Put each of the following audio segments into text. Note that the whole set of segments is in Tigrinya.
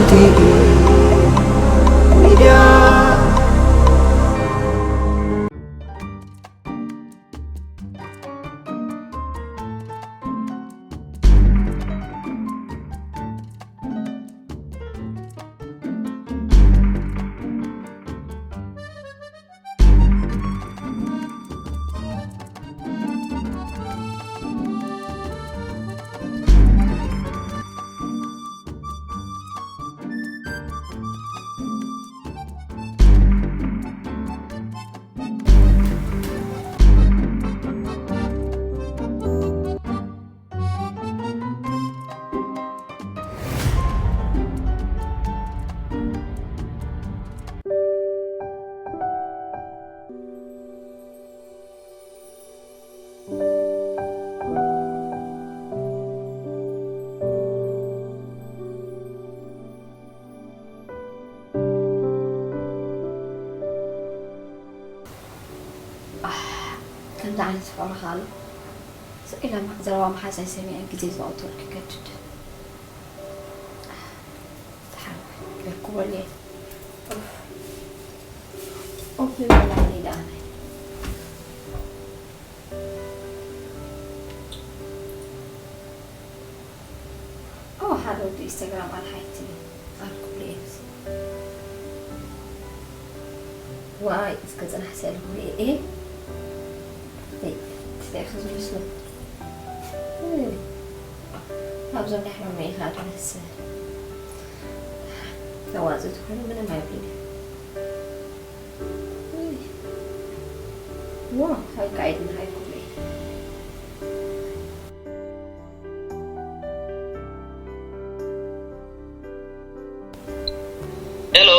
ቲቪ ሚድያ። ኣሕ፣ ከምዚ ዓይነት ፍቕሪ ከ ኣሎ? ስቕ ኢለ ዘረባ መሓዛይ ሰሚዐ ግዜ ዘቕትል ክገድድ። ደሓን ወይ? ክረክቦ እየ። ኡፍ። ኡፍ ይበላኒ ደኣ ናይ። ኦ፣ ሓደ ወዲ ኢንስታግራም ኣልሓይቲ ኣብ ክብሉ እየ። ዋይ፣ እስከ ጽናሕ ስእሊ ክርኢ እየ። እይ፣ እንታይ ኢኻ ዝመስሎ? እይ፣ ኣብዞም ናይ ሕማም ኢኻ ትመስል። ተዋጽእ ትኾኑ ምንም ኣይብልን እዩ። እይ፣ ዋ፣ ሃይካ ኣይድና ሃይኩለይ። ሄሎ።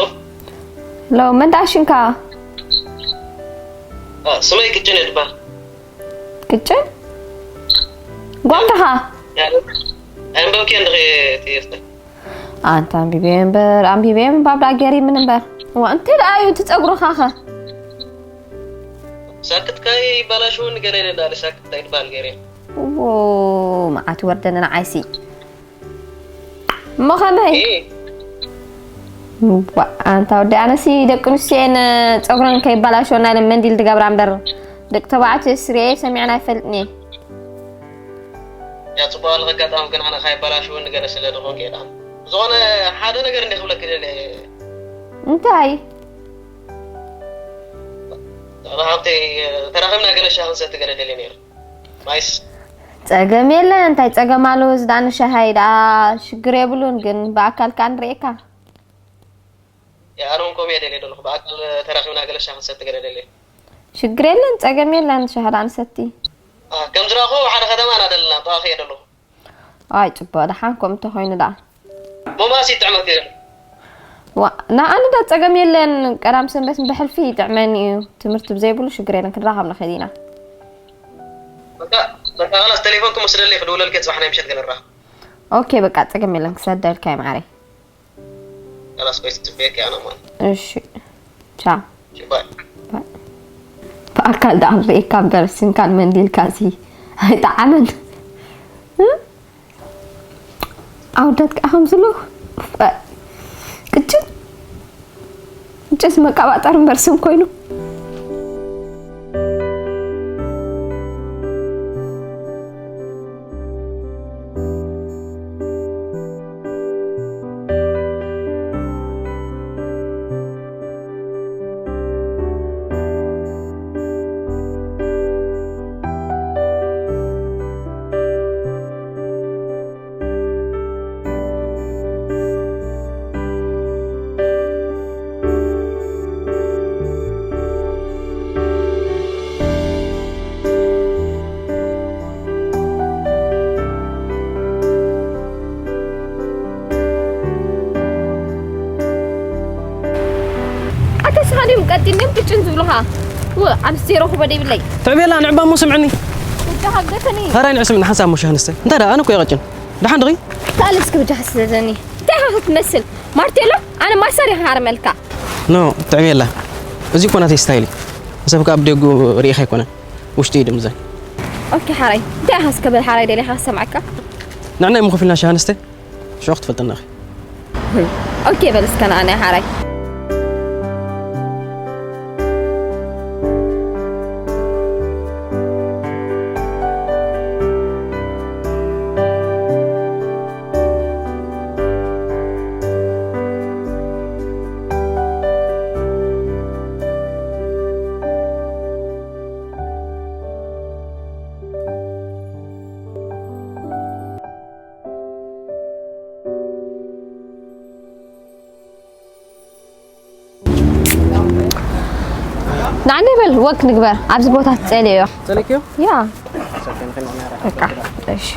ሄሎ፣ መን ደኣ ሽምካ? አ፣ ስመይ ቅጭን እየ ዝበሃል። ቅጭን? ጓል ዲኻ? ያ፣ ኣንበብክዮ እንድኺ እቲ ኤርትራ? ኣንታ ኣንቢበዮ እምበር፣ ኣንቢበዮ ምንባብ ደኣ ገሪምን እምበር። እዋ፣ እንታይ ደኣ እዩ እቲ ጸጉርኻ ኸ? ሳክትካ ይባላሽውን ገለ ኢለ እንዳለ ሳክትካ ይባል ገይረ። እዎ፣ መዓት ወርደኒ ንዓይሲ። እሞ ከመይ? እ። ዋ፣ ኣንታ ወዲ፣ ኣነሲ ደቂ ኣንስትዮ እየን ጸጉረን ከይባላሸወና ኢለን መንዲል ዝገብራ እምበር፣ ደቂ ተባዕትዮ ስሪኤ ሰሚዐን ኣይፈልጥን እየ። ያ፣ ጽቡቕ ኣለኸ፣ ኣጋጣሚ ግን ኣነ ካይባላሽወኒ ገለ ስለ ዝኾንኩ እየ ደኣ። ዝኾነ ሓደ ነገር እንደ ክብለኪ ደልየ። እንታይ? ኣነ ሃብተይ፣ ተራኺብና ገለ ሻሂ ክንሰቲ ገለ ደልየ ነይረ። ማይስ? ጸገም የለን፣ እንታይ ጸገም ኣለዎ? እዚ ደኣ ንሻሂ ደኣ ሽግር የብሉን፣ ግን ብኣካል ከኣ ንርእየካ። ያ፣ ኣነ እውን ከምኡ እየ ደልየ ዘለኹ። ብኣካል ተራኺብና ገለ ሻሂ ክንሰቲ ገለ ደልየ። ሽግር የለን፣ ጸገም የለን፣ ሻሂ ደኣ ንሰቲ። አ፣ ከም ዝረኣኹ ሓደ ከተማ ኢና ዘለና፣ ጥቓኺ እየ ዘለኹ። ኣይ፣ ጽቡቕ ደሓን ከምኡ እንተኾይኑ ደኣ። ሞማስ ይጥዕመኪ። ዋ፣ ንኣነ ዳ ጸገም የለን። ቀዳም ሰንበት ብሕልፊ ይጥዕመኒ እዩ። ትምህርቲ ብዘይብሉ ሽግር የለን፣ ክንራኸብ ንኽእል ኢና። በቃ፣ በቃ፣ خلاص፣ ቴሌፎንኪ ወስደለይ፣ ክድውለልኪ እየ ጽባሕ ናይ ምሸት ገለ ንራኸብ። ኦኬ፣ በቃ፣ ጸገም የለን፣ ክሰደልካ እየ ማዓረይ። خلاص፣ ቆይ፣ ጽበየኪ ኣነ ማለት። እሺ፣ ቻው። እሺ፣ ባይ። ባይ። ብኣካል ደኣ ንርእየካ እምበር፣ ስንካን መንዲልካ ሲ ኣይጠዓመን። እ? ኣወዳት ከኣ ከም ዘለዉ፣ እ፣ ቅጭን፣ ቅጭንስ መቀባጠሪ እምበር ስም ኮይኑ። ኣታ ስኻ ድዮም ቀጢን ድዮም ቅጭን ዝብሉኻ? ው፣ ኣነስ ዘይረኽቦ ደይብለይ። ትዕቤላ ንዕባ እሞ ስምዕኒ። ወዲ ሃገተኒ። ኸራይ ንዕ ስምዕኒ ሓንሳብ እሞ ሻህንስተ። እንታይ ደኣ ኣነ እኮ እየ ቀጭን። ደሓን ድኺ? ካልእ እስኪ ብጃ ሓስደኒ። እንታይ ኢኻ ክትመስል? ማርቴሎ? ኣነ ማሳር ኢኻ ሃርመልካ። ኖ፣ ትዕቤላ። እዚ እኮ ናተይ ስታይል እዩ። ሰብ ከኣ ብደጉ ርኢኻ ኣይኮነን። ውሽጢ እዩ ድምዘን። ኦኬ፣ ሓራይ። እንታይ ኢኻ እስከ በል ሓራይ ደሊኻ ክሰምዓካ? ንዕናይ ምኽፍልና ሻህንስተ? ሽዑ ክትፈልጥና ኢኺ። ኦኬ በል እስከ ንኣና ሓራይ። ንዓኒ በል ወክ ንግበር ኣብዚ ቦታ ትጸልዮ። ጸለክዮ? ያ። ሰከን ከን ያራ። በቃ እሺ።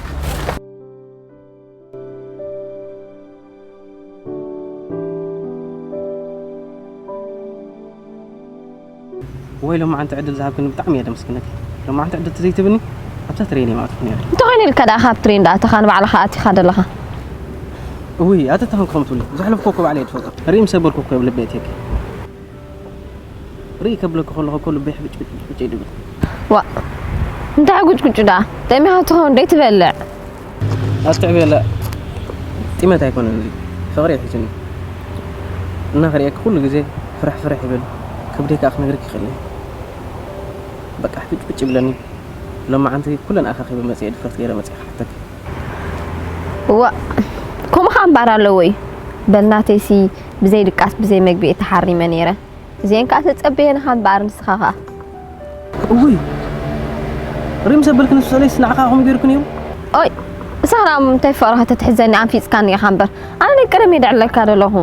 ወይ ሎማዓንቲ ዕድል ዝሃብክኒ ብጣዕሚ እየ ደመስግነኪ። ሎማዓንቲ ዕድል ተዘይትብኒ ኣብታ ትሬን እየ ምኣተኹ ነይረ። እንተኾይኑ ኢልካ ደኣ ካብ ትሬን ደኣ ተኻ ንባዕልኻ ኣቲኻ ዘለኻ። እውይ ኣተታኽን ክኾም ትብሊ ዘሕለፍኮ እኮ ባዕለይ እየ ዝፈልጦ። ርኢ ምስ ኣበልኩ እኮ እየ ልበይ ኣትየኪ። ርኢ ከብለኪ ከለኹ እኮ ልበይ ሕብጭ ብጭ ብጭ ብጭ እዩ ድብል። ዋ እንታይ ሕጉጭ ጉጭ ደኣ ጠሚኻ ትኸውን ደይ ትበልዕ። ኣስተዕቤላ ጢመት ኣይኮነን እዚ ፍቕሪ ይሕዝኒ እና ክርእየኪ ኩሉ ግዜ ፍርሕ ፍርሕ ይብል። ከብደይ ከዓ ክነግረኪ ይኽእል እየ። በቃ ሕጭ ቁጭ ይብለኒ። ሎማዓንቲ ኩለን ኣኻኺበ መፅየ ድፍረት ገይረ መፅየ ክሓተኪ። እዋ ከምኡ ከዓ እምበኣር ኣለዎ እዩ። በል ናተይሲ ብዘይ ድቃስ ብዘይ መግቢ እየ ተሓሪመ ነይረ። እዚአን ከዓ ተጸበየንኻ እምበኣር ንስኻ ኸዓ። እውይ ሪም ዘበልክን ንሱ ሰለይስ ንዓኻ ከምኡ ገይርክን እዩ። ኦይ እሳ ኸዓ እንታይ ፍቕርኻ ተትሕዘኒ ኣንፊጽካኒ ኢኻ እምበር ኣነ ናይ ቀደም እየ ደዕለካ ደለኹ።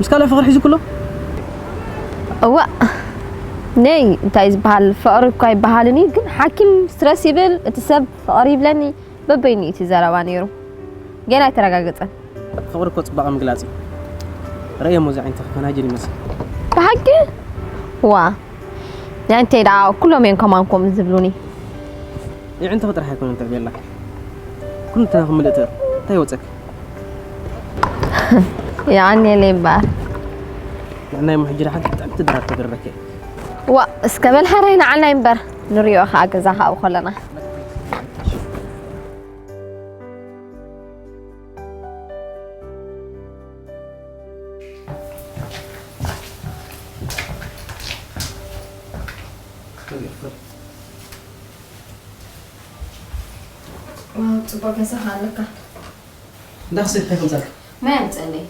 ምስ ካልእ ፍቕሪ ሒዙ ኩሎ። እዋ ነይ እንታይ ዝበሃል ፍቕሪ እኳ ይበሃልን እዩ ግን ሓኪም ስትረስ ይብል እቲ ሰብ ፍቕሪ ይብለኒ። በበይኑ እቲ ዘረባ ነይሩ ገና ኣይተረጋገጸን። ፍቕሪ እኮ ጽባቐ ምግላጽ እዩ። ረእየሞ እዚ ዓይነትኺ ፈናጅል ይመስል። ብሓቂ ዋ ንዕንተይ ደኣ ኩሎም እዮም ከማንኩም ዝብሉኒ። የዕንትኺ ጥራሕ ኣይኮነን ትዕቤላ ኩሉ እንተና ክምልእ ትር እንታይ ይወጸክ? የቐንየለይ እምበኣር። ንዕናይ እሞ ሕጂ ደሓን ጥዕምቲ ድራር ተገርረኪ። ዋ እስከ በል ሓራይ ንዓናይ እምበር ንሪኦ ኸኣ ገዛ ካብኡ ከለና። ዋው ጽቡቕ ገዛ ኸኣ ኣለካ። እንዳ ክሰብ እንታይ ከምጻልካ? ማይ ኣምጽእለይ።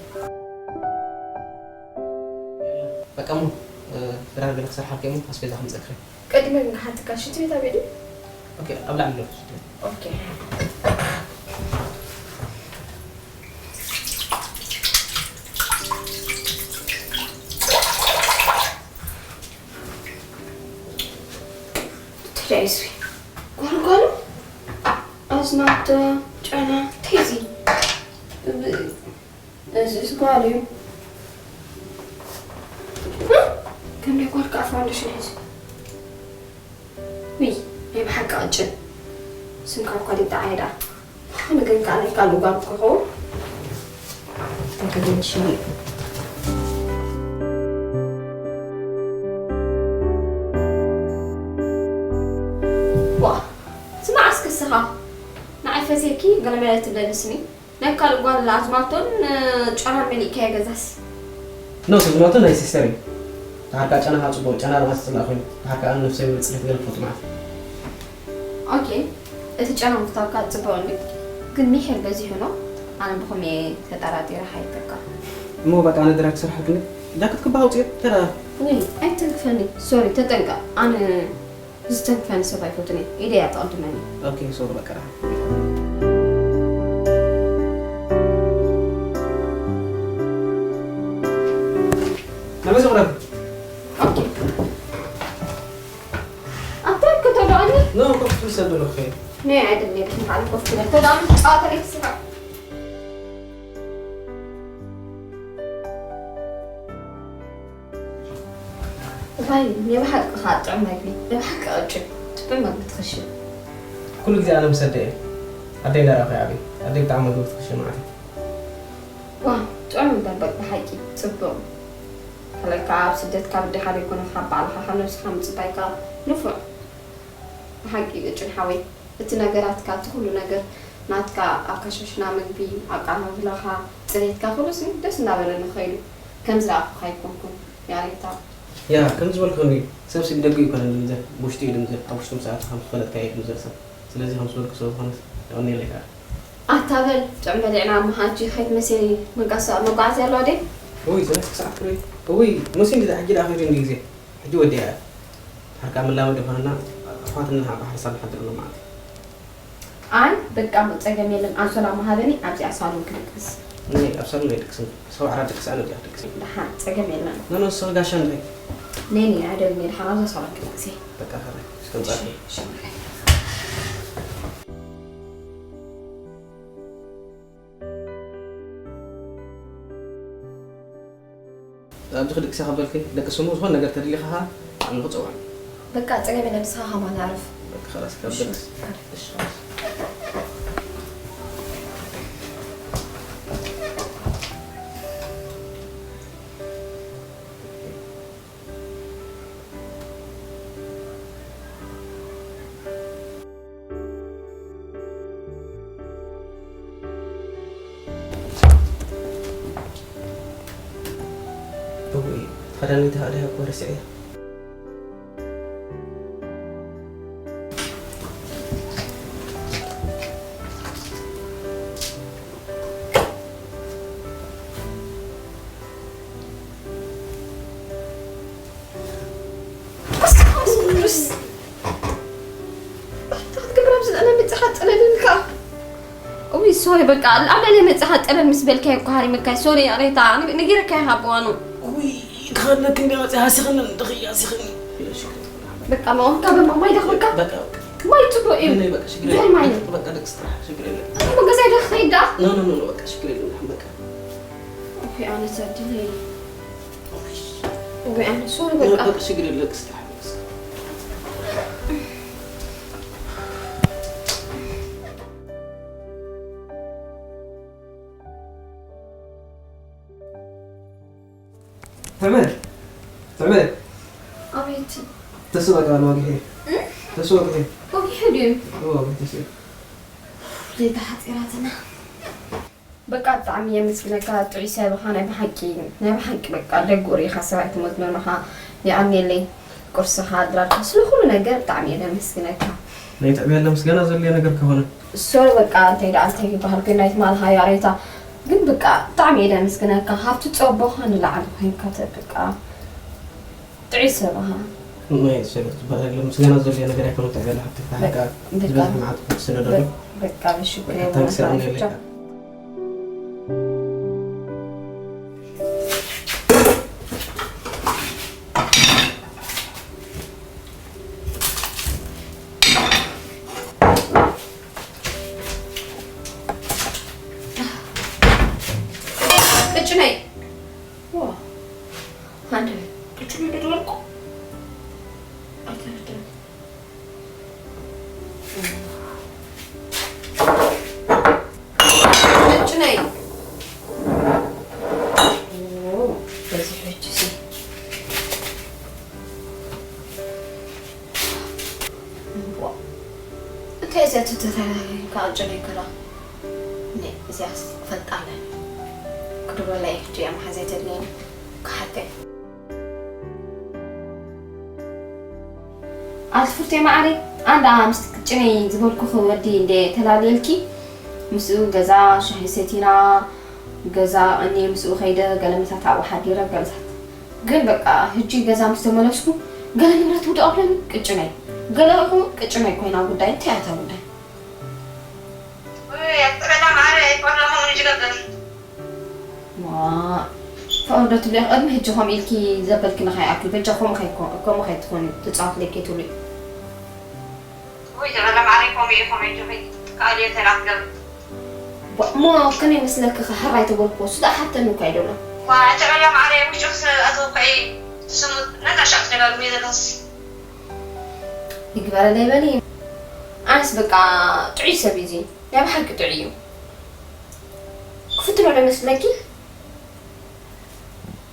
በቃ እሞ ድራር ገለ ክሰርሓልካ እሞ ኣስቤዛ ከምጸልካ። ቀዲመ ግን ክሓተካ ሽንቲ ቤት ኣበይ ድዩ? ኦኬ ኣብ ላዕሊ ኣሎ ሽንቲ ቤት። ኦኬ። ትሕዳይሱ ጓልጓሉ ኣዝማቶ ጨና ተይዚ እዚስ ጓል እዩ። ከምደ ጓል ከዓ ፋውንዴሽን ሒዙ ውይ ናይ ብሓቂ ቅጭን ስምካ እኳ ሊጣ ዓይዳ ብኾነ ግን ከዓ ናይ ካልእ ጓል ክኸውን ተገደልሽኒ። ዋ ስማዕ እስኪ እስኻ ንዓይ ፈትየኪ ገለመለ ትብለኒ ስኒ ናይ ካልእ ጓል ኣዝማልቶን ጨናን መሊእካዮ ገዛስ። ኖ ዝማቶ ናይ ሲስተር እዩ። ተሃርካ ጨና ካብ ፅቡቅ ጨና ድማ ዝፅላእ ኮይኑ ተሃርካ ኣነ ነብሰይ ብፅሬት ገለ ክፈቱ ማለት እዩ። ኦኬ እቲ ጨና ምፍታውካ ፅቡቅ እንዲ ግን ሚሒር በዚሑ ኖ ኣነ ብኹም እየ ተጠራጢረ ሓይተካ። እሞ በቃ ኣነ ድራግ ክሰርሓልክኒ ጃክት ክባ ኣውፅኦ ተራ። ውይ ኣይተንክፈኒ ሶሪ ተጠንቀቅ ኣነ ዝተንክፈኒ ሰብ ኣይፈቱን እየ ኢደይ ኣጠቕድመኒ። ኦኬ ሶሪ በቃ ደሓን። ናበዚ ቁረብ። ኦኬ ኣታ ከተዳኒ። ኖ ኮፍ ትብል ሰብ ደሎ ክኸይድ። ናይ ኣይደለ ይብልካ ኣነ ኮፍ ትብል ተዳኒ ጻተለይ ትስራ። እታይ ናይ ብሓቂ ከዓ ጥዑም መግቢ ናይ ብሓቂ ቅጭን ጥዑም መግቢ ትኽሽን። ኩሉ ግዜ ኣነ ምስ ኣደይ እየ። ኣደይ እንዳረኣኹ ይዓብየ። ኣደይ ብጣዕሚ መግቢ ትኽሽን ማለት እዩ። ዋው ጥዑም እምበር በል ብሓቂ ፅቡቕ። ካልኣይ ከዓ ኣብ ስደት ካብ ኣዴኻ ዘይኮነ ካብ ባዕልኻ ካብ ነብስኻ ምፅባይ ከዓ ንፉዕ። ብሓቂ ቅጭን ሓወይ እቲ ነገራትካ እቲ ኩሉ ነገር ናትካ ኣካሻሽና ምግቢ፣ ኣቃማምላኻ፣ ጽሬትካ ኩሉሲ ደስ እናበለኒ ኸይዱ። ከም ዝረኣኹኻ ኣይኮንኩን፣ ያሬታ። ያ፣ ከም ዝበልክኒ፣ ሰብሲ ብደገ ኣይኮነን ድምዘ፣ ብውሽጢ እዩ ድምዘ፣ ኣብ ውሽጢ ምስ ኣተኻ ምስ ፈለጥካዮ እዩ ድምዘ ሰብ። ስለዚ ከም ዝበልኩ ስለ ዝኾነ የቐንየለይ ከኣ። ኣታ በል፣ ጥዑም በሊዕና እሞ ሓጂ ከይትመሴኒ መንቀሳ-፣ መጓዓዝያ ኣለዋ ድየ? እውይ፣ ዝነስ ክሰዓት ክርኢ። እውይ፣ መሲን ድኣ ሕጂ ደኣ ከይዱ እንዲ ግዜ። ሕጂ ወዲኣ እያ። ሓርካ መላመዲ ይኾነና፣ ኣሕዋትና ሓርሳ ንሓድር ኣሎ ማለት እዩ። ኣይ፣ በቃ፣ ጸገም የለን። ኣንሶላ መሃበኒ፣ ኣብዚኣ ሳሎን ክድቅስ። እኔ ኣብ ሳሎን ኣይድቅስን። ሰው ዓራት ድቅስ፣ ኣነ ኣብዚኣ ክድቅስ። ደሓን፣ ጸገም የለን። ኖ፣ ኖ፣ ንስኺ ጋሻ ንኺ። ነይ፣ ነይ፣ ኣይደልን፣ ደሓን ኣብዛ ሳሎን ክድቅስ እየ። በቃ፣ ኸረ፣ እስከ ምጻእኪ። እሺ፣ እሺ። ኣብዚ ክድቅሲ ካብ በልኪ፣ ደቂ ስሙ ዝኾነ ነገር ተድልኻ ኸዓ ንዓሚ ክጸውዓኒ። በቃ፣ ጸገም የለን፣ ንስኻ ከማን ኣዕርፍ። በቃ፣ ኸላስ፣ ካብ እሺ። ደቅስ። እሺ። እውይ፣ ተኸዳኒት ሃዲያ እኮ ረሲዐያ። ኣስተፋስ ቅዱስ። እንታይ ክትገብር ኣብዚ ልዕለ መጽኻ ጠለልልካ? እውይ፣ ሶሪ፣ በቃ፣ ኣብ ልዕለ መጽኻ ጠለል ምስ በልካዮ እኮ ሃሪመካይ። ሶሪ፣ ያሬታ፣ ነ-፣ ነጊረካዮ ካብ እዋኑ። እውይ፣ ክኸድለኪ እንዲ መጽእ ሃሲኽኒ፣ እንድኺ ሃሲኽኒ። በቃ፣ ማኦም ካብ ማማይ ደኽበካ። በቃ። ማይ ጽቡቕ እዩ። ነይ፣ በቃ፣ ሽግር ድሕሪ ማይ። የለን። በቃ፣ ደቂ ስራሕ፣ ሽግር የለን። እሞ ገዛይ ዶ ክኸይድ ደኣ? ኖ፣ ኖ፣ ኖ፣ ኖ፣ በቃ፣ ሽግር የለን፣ በቃ። ኦኬ፣ ኣነ ዘድለይ። ኦኬ። እውይ፣ ኣነ ሶሪ፣ በቃ። በቃ፣ ሽግር የለን፣ ደቂ ስራሕ፣ ደቂ ስራሕ። ትዕመ፣ ትዕመ። ኣቤት። ተስእ በቃ፣ ንወግሒ። እ? ተስእ ወግሒ። ወግሒ ድዩ? እዎ፣ ወግሒ ተስእ። ለይታ ሓጺራትና። በቃ፣ ብጣዕሚ የመስግነካ፣ ጥዑይ ሰብ ኢኻ፣ ናይ ብሓቂ፣ ናይ ብሓቂ፣ በቃ፣ ደጉ ርኢኻ ሰብ ኣይትሞት፣ መምህኻ የቐንየለይ፣ ቁርስኻ፣ ኣድራርካ፣ ስለ ኩሉ ነገር ብጣዕሚ እየ ዘመስግነካ። ናይ ትዕቢያ ለምስጋና ዘድልዮ ነገር ከሆነ። ሶሪ፣ በቃ፣ እንታይ ደኣ፣ እንታይ ይበሃል፣ ግን ናይ ትማል ሃያ ሬታ፣ ግን በቃ፣ ብጣዕሚ እየ ዘመስግነካ፣ ሃብቲ ጸቦኻ ንላዕሊ ኮይንካ፣ ተ-፣ በቃ፣ ጥዑይ ሰብ ኢኻ። ናይ ሰብ ትበሃል የለን፣ ምስጋና ዘድልዮ ነገር ኣይኮነን። ጠቅላላ ሃብቲ በቃ፣ በቃ። ዝበዝሕ መዓት ክትስነደሉ። በቃ፣ ብሽኩር በቃ፣ የብላን ታንክስ፣ ኣነ ማለት የለካ። ቅጭነይ። ዋ፣ ሃንደበት። ቅጭነይ ዶ ትበልኩ? ኣይተረድኣን። ቅጭነይ። ኦ፣ በዚ ሕጂ ሲ። እምቧ። እንታይ እዚኣ ትተታላይ ካብ ጨለይ ከላ? ነ፣ እዚኣስ ክፈልጣ ኣለኒ። ክድበላ እየ፣ እዚኣ መሓዘይ ተድልየኒ። ክሓተይ። ኣቲ ፉርቴ መዓረይ፣ ኣንዳ ምስቲ ቅጭነይ ዝበልኩኺ ወዲ እንደ ተላለየልኪ፣ ምስኡ ገዛ ሻሂ ሰቲና፣ ገዛ እኔ ምስኡ ከይደ፣ ገለ ምሳት ኣብኡ ሓዲረ፣ ገለታት። ግን በቃ፣ ህጂ ገዛ ምስ ተመለስኩ፣ ገለ ንብረት ውደቕ ኣብለኒ፣ ቅጭነይ። ገለ ኢኹ፣ ቅጭነይ ኮይና ጉዳይ፣ እንታይ እያ እታ ጉዳይ? ውይ፣ ኣትጥረዳ መዓረይ፣ ኣይኮነኹም ንጅገብር። ዋ፣ ፍቕሪ ዶ ትብሊ? ቅድሚ ሕጂ ከምኡ ኢልኪ ዘበልክኒ ከይኣክል፣ በጃ ከምኡ ከይኮ-፣ ከምኡ ከይትኾኒ፣ ትጻወትለይ ከይትብሊ። ውይ፣ ዘበለ መዓረይ፣ ከምኡ እዩ፣ ከምኡ እዩ፣ ከይትከኣል እየ፣ እንታይ ደኣ ክትገብር? ዋ፣ እሞ ከመይ መስለኪ፣ ከ ሕራይ ተበልኩዎ፣ እሱ ደኣ ሓተኒ እኳ ኣይደሎን። ዋ፣ ዘበለ መዓረይ፣ ውሽጥስ ኣቶ እኳ እዩ፣ ስሙ ነዛ ሻዕ ትደጋግሚ ዘለኽስ። ይግበረለይ በሊ። ኣነስ በቃ ጥዑይ ሰብ እዩ እዚ። ናይ ብሓቂ ጥዑይ እዩ። ክፍትኖ ዶ ይመስለኪ?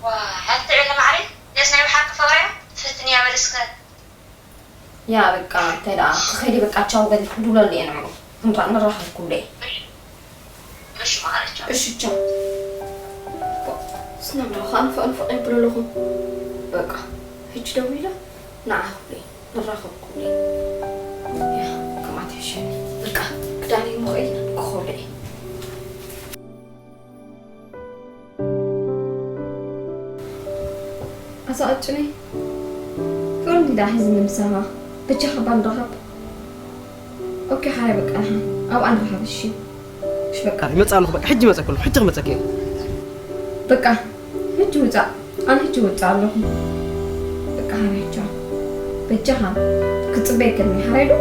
ዋ፣ ሓንቲ ዕለ ማዕረ፣ ደስ ናይ ብሓቂ ፍቕሪ እያ። ትፍትንያ በል እስከ። ያ በቃ፣ እንታይ ደኣ፣ ክኸይድ በቃ፣ ቻው በል፣ ክድውለሉ እየ ንዕኡ። እንኳዕ ንራኸብ ክብሎ እየ። እሺ ቻው። ስናምራ ኸኣ ንፈቕንፈቕ የብሎ ኣለኹ። በቃ ሕጂ ደዊለ ንዓ ክብሎ እዩ። ንራኸብ ክብሎ እዩ። ያ፣ ከምኣ ትሕሸኒ። በቃ ክዳነይ ምኽእይ ክኸሎ እየ። ኣዛ ኣጭነይ ፍቕሪ እንዲዳ ሒዝኒ ምሳኻ። በጃኻ እባ ንራኸብ። ኦኬ ሓራይ በቃ ኣብኣ ንራኸብ እሺ። እሺ በቃ ይመጽእ ኣለኹ። በቃ ሕጂ ይመጸኩ ኣለኹ። ሕጂ ክመጸኪ እየ። በቃ ሕጂ ውጻእ። ኣነ ሕጂ ውጻእ ኣለኹ። በቃ ሓራይ ቻው። በጃኻ ክጽበየካ እየ ሓራይ ዶ?